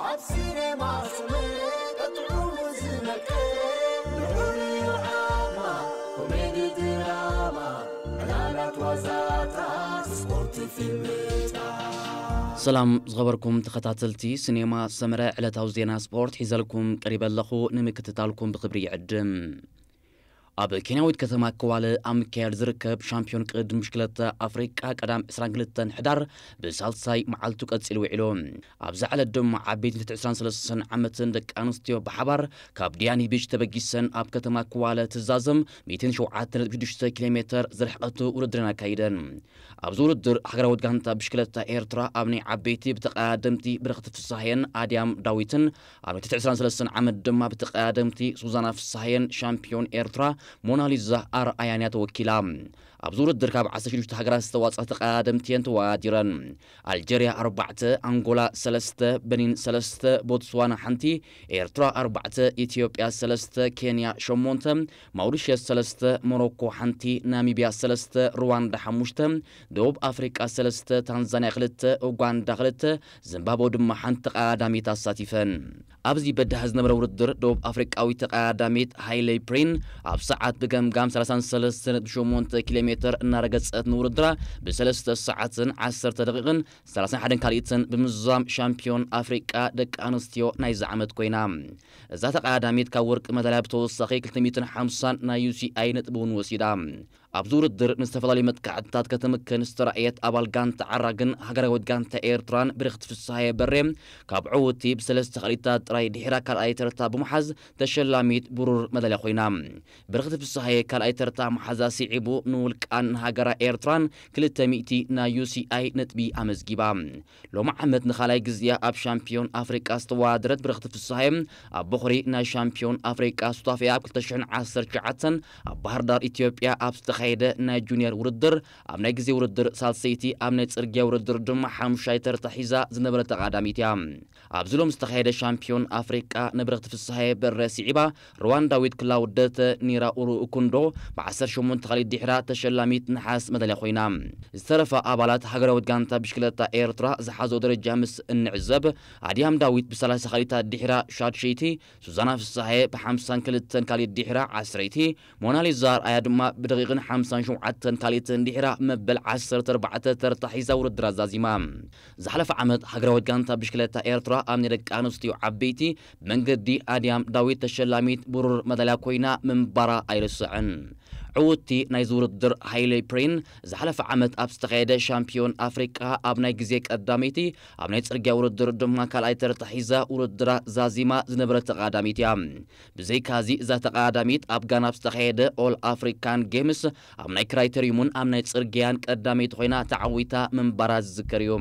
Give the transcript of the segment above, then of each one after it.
ኣብ ሲኔማ ሰመረ ቀጥዑሙ ዝመቀረ ልዑል ዓማ ኮሜዲ ድራማ ዕላላት ዋዛታት ስፖርት ፊልምታት። ሰላም ዝኸበርኩም ተኸታተልቲ ሲኔማ ሰመረ፣ ዕለታዊ ዜና ስፖርት ሒዘልኩም ቀሪበ ኣለኹ። ንምክትታልኩም ብኽብሪ ይዕድም። ኣብ ኬንያዊት ከተማ ከዋለ ኣብ ምክያድ ዝርከብ ሻምፒዮን ቅድድም ብሽክለታ ኣፍሪቃ ቀዳም ዕስራን ክልተን ሕዳር ብሳልሳይ መዓልቱ ቀጺሉ ውዒሉ። ኣብዛ ዕለት ድማ ዓበይቲ ትሕቲ ዕስራን ሰለስተን ዓመትን ደቂ ኣንስትዮ ብሓባር ካብ ዲያኒ ቢች ተበጊሰን ኣብ ከተማ ከዋለ ትዛዘም ሚእትን ሸውዓተን ነጥቢ ሽዱሽተ ኪሎ ሜተር ዝርሕቐቱ ውድድረን ኣካይደን። ኣብዚ ውድድር ሃገራዊት ጋንታ ብሽክለታ ኤርትራ ኣብ ናይ ዓበይቲ ብተቐዳደምቲ ብረኽቲ ፍሳሐየን ኣድያም ዳዊትን ኣብ ናይ ትሕቲ ዕስራን ሰለስተን ዓመት ድማ ብተቐዳደምቲ ሱዛና ፍሳሐየን ሻምፒዮን ኤርትራ ሞናሊዛ ኣርኣያን እያ ተወኪላ። ኣብዚ ውድድር ካብ ዓሰርተ ሽዱሽተ ሃገራት ዝተዋፅኣ ተቐዳደምቲ እየን ተወዳዲረን። ኣልጀርያ ኣርባዕተ፣ ኣንጎላ ሰለስተ፣ በኒን ሰለስተ፣ ቦትስዋና ሓንቲ፣ ኤርትራ ኣርባዕተ፣ ኢትዮጵያ ሰለስተ፣ ኬንያ ሸሞንተ፣ ማውሪሽየስ ሰለስተ፣ ሞሮኮ ሓንቲ፣ ናሚብያ ሰለስተ፣ ሩዋንዳ ሓሙሽተ፣ ደቡብ ኣፍሪቃ ሰለስተ፣ ታንዛንያ ክልተ፣ ኡጋንዳ ክልተ፣ ዚምባብወ ድማ ሓንቲ ተቐዳዳሚት ኣሳቲፈን። ኣብዚ በዳህ ዝነበረ ውድድር ደቡብ ኣፍሪቃዊት ተቐዳዳሚት ሃይለይ ፕሪን ኣብ ሰዓት ብገምጋም ሰላሳን ሰለስተን ነጥቢ ሸሞንተ ኪሎ ሜተር እናረገጸት ንውድድራ ብሰለስተ ሰዓትን ዓሰርተ ደቂቕን ሰላሳን ሓደን ካልኢትን ብምዝዛም ሻምፒዮን ኣፍሪቃ ደቂ ኣንስትዮ ናይዚ ዓመት ኮይና። እዛ ተቐዳዳሚት ካብ ወርቂ መዳልያ ብተወሳኺ ክልተ ሚእትን ሓምሳን ናይ ዩ ሲ ኣይ ነጥቢ እውን ወሲዳ። ኣብዚ ውድድር ንዝተፈላለዩ መጥቃዕትታት ከተምክን ዝተራእየት ኣባል ጋንታ ዓራግን ሃገራዊት ጋንታ ኤርትራን ብርኽቲ ፍስሃየ በሬ ካብ ዕውቲ ብሰለስተ ካልኢታት ጥራይ ድሒራ ካልኣይ ተርታ ብምሓዝ ተሸላሚት ብሩር መዳልያ ኮይና። ብርኽቲ ፍስሃየ ካልኣይ ተርታ መሓዛ ስዒቡ ንውልቃን ንሃገራ ኤርትራን ክልተ ሚእቲ ናይ ዩ ሲ ኣይ ነጥቢ ኣመዝጊባ። ሎሚ ዓመት ንኻልኣይ ግዜያ ኣብ ሻምፒዮን ኣፍሪቃ ዝተወዳደረት ብርኽቲ ፍስሃየ ኣብ ቦኽሪ ናይ ሻምፒዮን ኣፍሪቃ ሱታፌ ኣብ ክልተ ሽሕን ዓሰርተ ትሽዓተን ኣብ ባህር ዳር ኢትዮጵያ ኣብ ዝተኻየደ ናይ ጁኒየር ውድድር ኣብ ናይ ግዜ ውድድር ሳልሰይቲ ኣብ ናይ ጽርግያ ውድድር ድማ ሓሙሻይ ተርታ ሒዛ ዝነበረት ተቐዳዳሚት እያ። ኣብዚ ሎም ዝተኻየደ ሻምፒዮን ኣፍሪቃ ንብርኽቲ ፍስሃየ በረ ስዒባ ሩዋንዳዊት ክላውደተ ኒራ ኡሩ እኩንዶ ብዓሰርተ ሸሞንተ ካልኢት ድሕራ ተሸላሚት ነሓስ መዳልያ ኮይና። ዝተረፋ ኣባላት ሃገራዊት ጋንታ ብሽክለታ ኤርትራ ዝሓዞ ደረጃ ምስ እንዕዘብ ኣድያም ዳዊት ብሰላሳ ካልኢታት ድሕራ ሻድሸይቲ፣ ሱዛና ፍስሃየ ብሓምሳን ክልተን ካልኢት ድሕራ ዓስረይቲ፣ ሞናሊዛ ኣርኣያ ድማ ብደቂቕን ሓምሳን ሸውዓተን ካልኢትን ድሕራ መበል ዓሰርተ ኣርባዕተ ተርታ ሒዛ ውድድር ኣዛዚማ። ዝሓለፈ ዓመት ሃገራዊት ጋንታ ብሽክለታ ኤርትራ ኣብ ናይ ደቂ ኣንስትዮ ዓበይቲ ብመንገዲ ኣድያም ዳዊት ተሸላሚት ብሩር መዳልያ ኮይና ምንባራ ኣይርስዕን። ዕውቲ ናይዚ ውድድር ሃይሌ ፕሪን ዝሓለፈ ዓመት ኣብ ዝተኻየደ ሻምፒዮን ኣፍሪቃ ኣብ ናይ ግዜ ቀዳመይቲ ኣብ ናይ ጽርግያ ውድድር ድማ ካልኣይ ተርታ ሒዛ ውድድራ ዛዚማ ዝነበረት ተቐዳዳሚት እያ። ብዘይካዚ እዛ ተቐዳዳሚት ኣብ ጋና ኣብ ዝተኻየደ ኦል ኣፍሪካን ጌምስ ኣብ ናይ ክራይተሪዩምን ኣብ ናይ ጽርግያን ቀዳመይቲ ኮይና ተዓዊታ ምንባራ ዝዝከር እዩ።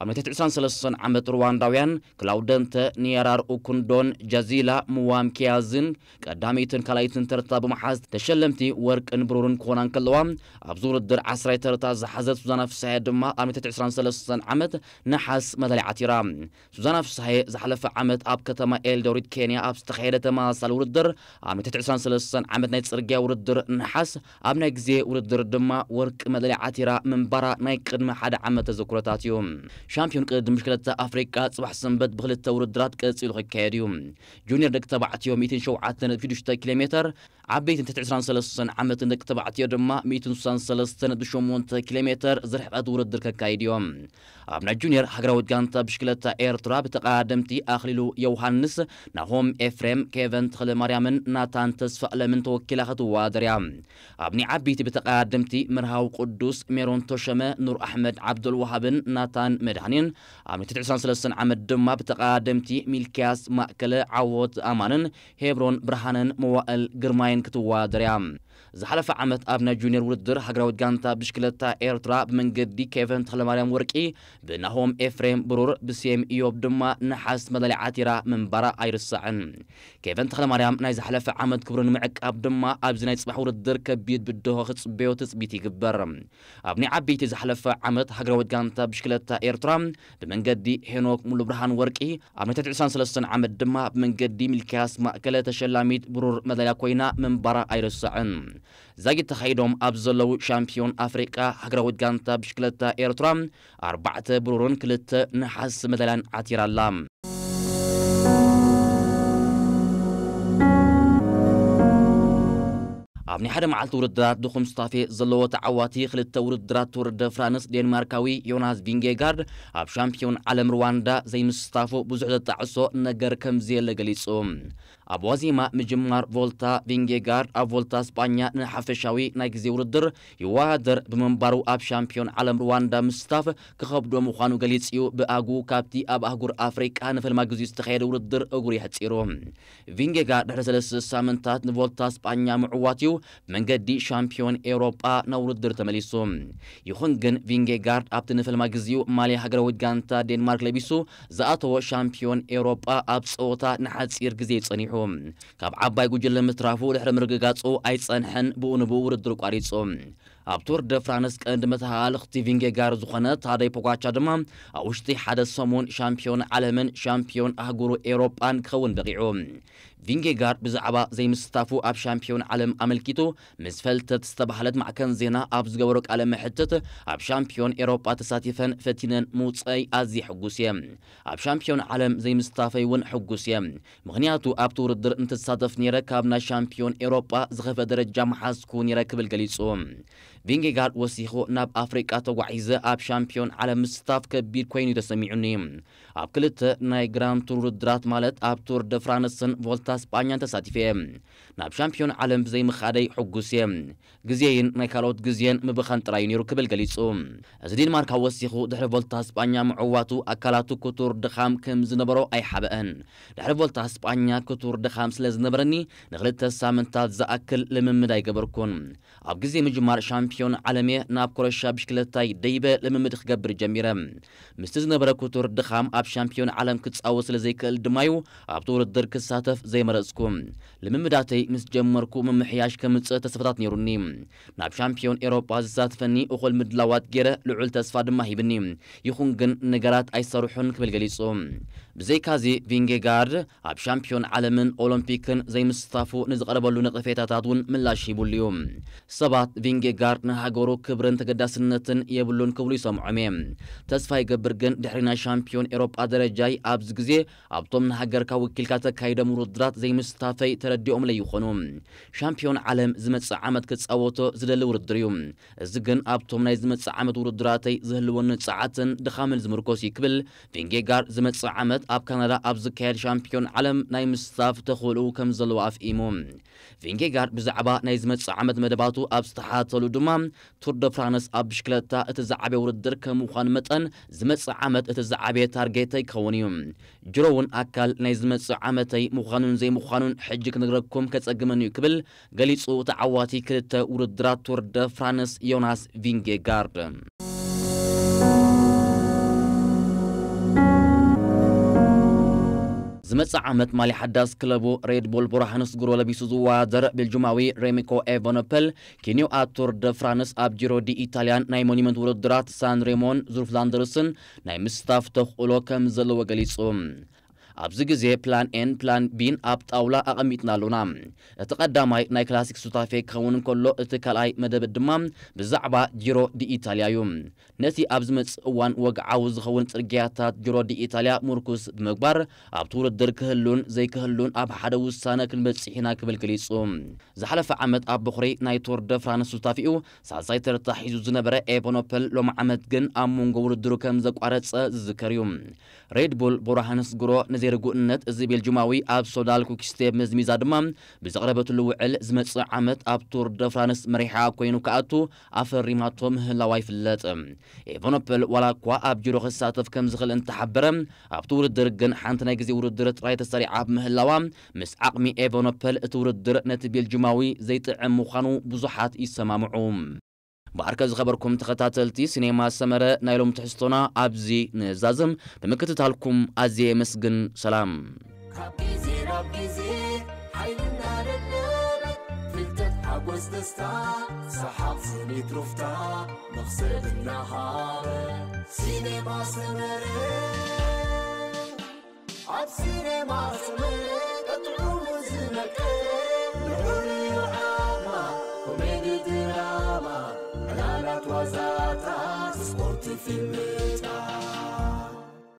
ኣብ ናይ ትሕቲ ዕስራን ሰለስተን ዓመት ሩዋንዳውያን ክላውደንተ ኒያራር ኡኩንዶን ጃዚላ ሙዋምኪያዝን ቀዳመይትን ካልኣይትን ተርታ ብምሓዝ ተሸለምቲ ወርቅን ብሩርን ክኾና እንከለዋ፣ ኣብዚ ውድድር ዓስራይ ተርታ ዝሓዘት ሱዛና ፍስሃየ ድማ ኣብ ናይ ትሕቲ ዕስራን ሰለስተን ዓመት ነሓስ መዳልያ ዓቲራ። ሱዛና ፍስሃየ ዝሓለፈ ዓመት ኣብ ከተማ ኤልዶሪት ኬንያ ኣብ ዝተኻየደ ተመሳሳሊ ውድድር ኣብ ናይ ትሕቲ ዕስራን ሰለስተን ዓመት ናይ ጽርግያ ውድድር ነሓስ ኣብ ናይ ግዜ ውድድር ድማ ወርቂ መዳልያ ዓቲራ ምንባራ ናይ ቅድሚ ሓደ ዓመት ተዘክሮታት እዩ። ሻምፒዮን ቅድድም ብሽክለታ ኣፍሪቃ ጽባሕ ሰንበት ብክልተ ውድድራት ቀጺሉ ክካየድ እዩ። ጁኒየር ደቂ ተባዕትዮ ሚእትን ሸውዓተን ነጥቢ ሽዱሽተ ኪሎ ሜተር፣ ዓበይትን ትሕቲ ዕስራን ሰለስተን ዓመትን ደቂ ተባዕትዮ ድማ ሚእትን ስሳን ሰለስተን ነጥቢ ሸሞንተ ኪሎ ሜተር ዝርሕቀት ውድድር ከካይድ እዮም። ኣብ ናይ ጁኒየር ሃገራዊት ጋንታ ብሽክለታ ኤርትራ ብተቐዳደምቲ ኣኽሊሉ ዮውሃንስ፣ ናሆም ኤፍሬም፣ ኬቨን ተኽለማርያምን ናታን ተስፋ ኣለምን ተወኪላ ክትወዳደር እያ። ኣብ ናይ ዓበይቲ ብተቐዳደምቲ መርሃዊ ቅዱስ፣ ሜሮን ተሸመ፣ ኑር ኣሕመድ ዓብደልወሃብን ናታን መድሃኔን፣ ኣብ ናይ ትሕቲ ዕስራን ሰለስተን ዓመት ድማ ብተቐዳደምቲ ሚልክያስ ማእከለ፣ ዓወት ኣማንን ሄብሮን ብርሃነን መዋእል ግርማይን ክትወዳደር እያ። ዝሓለፈ ዓመት ኣብ ናይ ጁኒየር ውድድር ሃገራዊት ጋንታ ብሽክለታ ኤርትራ ብመንገዲ ኬቨን ተኽለማርያም ወርቂ፣ ብናሆም ኤፍሬም ብሩር፣ ብሴም ኢዮብ ድማ ነሓስ መዳልያ ዓቲራ ምንባራ ኣይርሳዕን። ኬቨን ተኽለማርያም ናይ ዝሓለፈ ዓመት ክብሩ ንምዕቃብ ድማ ኣብዚ ናይ ጽባሕ ውድድር ከቢድ ብድሆ ክጽበዮ ትጽቢት ይግበር። ኣብ ናይ ዓበይቲ ዝሓለፈ ዓመት ሃገራዊት ጋንታ ብሽክለታ ኤርትራ ብመንገዲ ሄኖክ ሙሉብርሃን ወርቂ፣ ኣብ ናይ ትሕቲ ዕስራን ሰለስተን ዓመት ድማ ብመንገዲ ሚልክያስ ማእከለ ተሸላሚት ብሩር መዳልያ ኮይና ምንባራ ኣይርሳዕን። ዛጊት ተኻይዶም ኣብ ዘለዉ ሻምፒዮን ኣፍሪቃ ሃገራዊት ጋንታ ብሽክለታ ኤርትራ ኣርባዕተ ብሩርን ክልተ ነሓስ መዳልያን ዓቲራ ኣላ። ኣብ ናይ ሓደ መዓልቲ ውድድራት ድኹም ስታፌ ዘለዎ ተዓዋቲ ክልተ ውድድራት ቱር ደ ፍራንስ ዴንማርካዊ ዮናስ ቪንጌጋርድ ኣብ ሻምፒዮን ዓለም ሩዋንዳ ዘይምስታፉ ብዙሕ ዘጣዕሶ ነገር ከም ዘየለ ገሊጹ። ኣብ ዋዜማ ምጅማር ቮልታ ቪንጌጋርድ ኣብ ቮልታ ስጳኛ ንሓፈሻዊ ናይ ግዜ ውድድር ይወዳደር ብምንባሩ ኣብ ሻምፒዮን ዓለም ሩዋንዳ ምስታፍ ክኸብዶ ምዃኑ ገሊጹ እዩ። ብኣጉ ካብቲ ኣብ ኣህጉር ኣፍሪቃ ንፈልማ ግዜ ዝተኻየደ ውድድር እግሩ የሕጺሩ። ቪንጌጋርድ ድሕሪ ሰለስተ ሳምንታት ንቮልታ ስጳኛ ምዕዋት እዩ ብመንገዲ ሻምፒዮን ኤውሮጳ ናብ ውድድር ተመሊሱ። ይኹን ግን ቪንጌጋርድ ኣብቲ ንፈልማ ግዜኡ ማልያ ሃገራዊት ጋንታ ዴንማርክ ለቢሱ ዝኣተወ ሻምፒዮን ኤውሮጳ ኣብ ጸወታ ንሓጺር ግዜ ጸኒሑ ካብ ዓባይ ጉጅለ ምትራፉ ድሕሪ ምርግጋጹ ኣይጸንሐን፣ ብኡ ንብኡ ውድድር ቋሪጹ። ኣብ ቱር ደ ፍራንስ ቀንዲ መተሃላልኽቲ ቪንጌጋር ዝኾነ ታደይ ፖጋቻ ድማ ኣብ ውሽጢ ሓደ ሰሙን ሻምፒዮን ዓለምን ሻምፒዮን ኣህጉሩ ኤውሮጳን ክኸውን በቒዑ። ቪንጌጋር ብዛዕባ ዘይምስታፉ ኣብ ሻምፒዮን ዓለም ኣመልኪቱ ምስ ፈልተት ዝተባህለት ማዕከን ዜና ኣብ ዝገበሮ ቃለ መሕትት፣ ኣብ ሻምፒዮን ኤውሮጳ ተሳቲፈን ፈቲነን ምውፀይ ኣዝየ ሕጉስ እየ። ኣብ ሻምፒዮን ዓለም ዘይምስታፈይ እውን ሕጉስ እየ። ምኽንያቱ ኣብቲ ውድድር እንተሳተፍ ነይረ ካብ ናይ ሻምፒዮን ኤውሮጳ ዝኸፈ ደረጃ ምሓዝኩ ነይረ ክብል ገሊጹ። ቪንጌጋርድ ወሲኹ ናብ ኣፍሪቃ ተጓዒዘ ኣብ ሻምፒዮን ዓለም ምስታፍ ከቢድ ኮይኑ እዩ ተሰሚዑኒ። ኣብ ክልተ ናይ ግራንድ ቱር ውድድራት ማለት ኣብ ቱር ደ ፍራንስን ቮልታ ስጳኛን ተሳቲፈ እየ። ናብ ሻምፒዮን ዓለም ብዘይምኻደይ ሕጉስ እየ። ግዜይን ናይ ካልኦት ግዜን ምብኻን ጥራይ እዩ ነይሩ ክብል ገሊጹ። እዚ ዴንማርካዊ ወሲኹ ድሕሪ ቮልታ ስጳኛ ምዕዋቱ ኣካላቱ ክቱር ድኻም ከም ዝነበሮ ኣይሓበአን። ድሕሪ ቮልታ ስጳኛ ክቱር ድኻም ስለ ዝነበረኒ ንክልተ ሳምንታት ዝኣክል ልምምድ ኣይገበርኩን። ኣብ ግዜ ምጅማር ሻምፒዮን ዓለም እየ ናብ ኮረሻ ብሽክለታይ ደይበ ልምምድ ክገብር ጀሚረ። ምስቲ ዝነበረ ክቱር ድኻም ኣብ ሻምፒዮን ዓለም ክጻወት ስለ ዘይክእል ድማዩ ኣብቲ ውድድር ክሳተፍ ዘይመረጽኩ። ልምምዳተይ ምስ ጀመርኩ ምምሕያሽ ከምጽእ ተስፋታት ነይሩኒ። ናብ ሻምፒዮን ኤውሮጳ ዝሳትፈኒ እኹል ምድላዋት ገይረ ልዑል ተስፋ ድማ ሂብኒ። ይኹን ግን ነገራት ኣይሰርሑን ክብል ገሊጹ። ብዘይካዚ ቪንጌጋርድ ኣብ ሻምፒዮን ዓለምን ኦሎምፒክን ዘይምስታፉ ንዝቐረበሉ ነቐፌታታት እውን ምላሽ ሂቡሉ እዩ። ሰባት ቪንጌጋርድ ንሃገሩ ክብርን ተገዳስነትን የብሉን ክብሉ ይሰምዖም እየ። ተስፋ ይገብር ግን ድሕሪ ናይ ሻምፒዮን ኤውሮጳ ደረጃይ ኣብዚ ግዜ ኣብቶም ንሃገርካ ወኪልካ ተካይዶም ውድድራት ዘይምስታፈይ ተረዲኦምለይ ይኾኑ። ሻምፒዮን ዓለም ዝመጽእ ዓመት ክጻወቶ ዝደሊ ውድድር እዩ። እዚ ግን ኣብቶም ናይ ዝመጽእ ዓመት ውድድራተይ ዝህልወኒ ጸዓትን ድኻምን ዝምርኮስ እዩ ክብል ቪንጌጋር ዝመጽእ ዓመት ኣብ ካናዳ ኣብ ዝካየድ ሻምፒዮን ዓለም ናይ ምስታፍ ተኽእልኡ ከም ዘለዎ ኣፍኢሙ። ቪንጌጋር ብዛዕባ ናይ ዝመጽእ ዓመት መደባቱ ኣብ ዝተሓተሉ ድማ ቱር ደ ፍራንስ ኣብ ብሽክለታ እቲ ዝዓበየ ውድድር ከም ምዃኑ መጠን ዝመጽእ ዓመት እቲ ዝዓበየ ታርጌተይ ክኸውን እዩ። ጅሮ እውን ኣካል ናይ ዝመጽእ ዓመተይ ምዃኑን ዘይምዃኑን ሕጂ ክነግረኩም ከጸግመኒ እዩ ክብል ገሊጹ። ተዓዋቲ ክልተ ውድድራት ቱር ደ ፍራንስ ዮናስ ቪንጌጋርድ። ዝመጽእ ዓመት ማሊ ሓዳስ ክለቡ ሬድ ቡል ብርሃን ስጉሮ ለቢሱ ዝወዳደር ቤልጁማዊ ሬሚኮ ኤቨኖፐል ኬንዮ ኣብ ቱር ደ ፍራንስ ኣብ ጂሮ ዲ ኢታልያን ናይ ሞኒመንት ውድድራት ሳን ሬሞን ዙር ፍላንደርስን ናይ ምስታፍ ተኽእሎ ከም ዘለዎ ገሊጹ። ኣብዚ ግዜ ፕላን ኤን ፕላን ቢን ኣብ ጣውላ ኣቐሚጥና ኣሎና። እቲ ቀዳማይ ናይ ክላሲክ ሱታፌ ክኸውን እንከሎ፣ እቲ ካልኣይ መደብ ድማ ብዛዕባ ጂሮ ዲ ኢታልያ እዩ። ነቲ ኣብ ዝመጽእ እዋን ወግዓዊ ዝኸውን ጽርግያታት ጂሮ ዲ ኢታልያ ምርኩስ ብምግባር፣ ኣብቲ ውድድር ክህሉን ዘይክህሉን ኣብ ሓደ ውሳነ ክንበጽሕ ኢና ክብል ገሊጹ። ዝሓለፈ ዓመት ኣብ በኹሪ ናይ ቱር ደ ፍራንስ ሱታፌኡ ሳልሳይ ተርታ ሒዙ ዝነበረ ኤቨኖፐል፣ ሎም ዓመት ግን ኣብ መንጎ ውድድሩ ከም ዘቋረጸ ዝዝከር እዩ። ሬድ ቡል ብርሃን ስጉሮ ንዘይርጉእነት እዚ ቤልጁማዊ ኣብ ሶዳል ኩክስቴፕ መዝሚዛ ድማ ብዘቕረበትሉ ውዕል ዝመጽእ ዓመት ኣብ ቱር ደ ፍራንስ መሪሓ ኮይኑ ክኣቱ ኣፈሪማቶ ምህላዋ ይፍለጥ። ኤቨኖፐል ዋላ እኳ ኣብ ጂሮ ክሳተፍ ከም ዝኽእል እንተሓበረ፣ ኣብቲ ውድድር ግን ሓንቲ ናይ ግዜ ውድድር ጥራይ ተሰሪዓ ብምህላዋ፣ ምስ ዓቕሚ ኤቨኖፐል እቲ ውድድር ነቲ ቤልጁማዊ ዘይጥዕም ምዃኑ ብዙሓት ይሰማምዑ። ብኣርከ ዝኸበርኩም ተኸታተልቲ ሲኔማ ሰመረ፣ ናይ ሎም ትሕዝቶና ኣብዚ ንዛዝም። ብምክትታልኩም ኣዝየ የመስግን። ሰላም። ካብ ግዜ ናብ ግዜ ሓይልና ለለበ ፍልጠት ሓጎስ ደስታ ሰሓቕ ስኒት ሩፍታ መኽሰብ እናሃበ ሲኔማ ሰመረ ኣብ ሲኔማ ሰመረ ቀጥዑ ዝመቀ ንዑሪ ዓማ ኮሜዲ ድራማ ዕላላት ዋዛታት ስፖርት ፊልምታት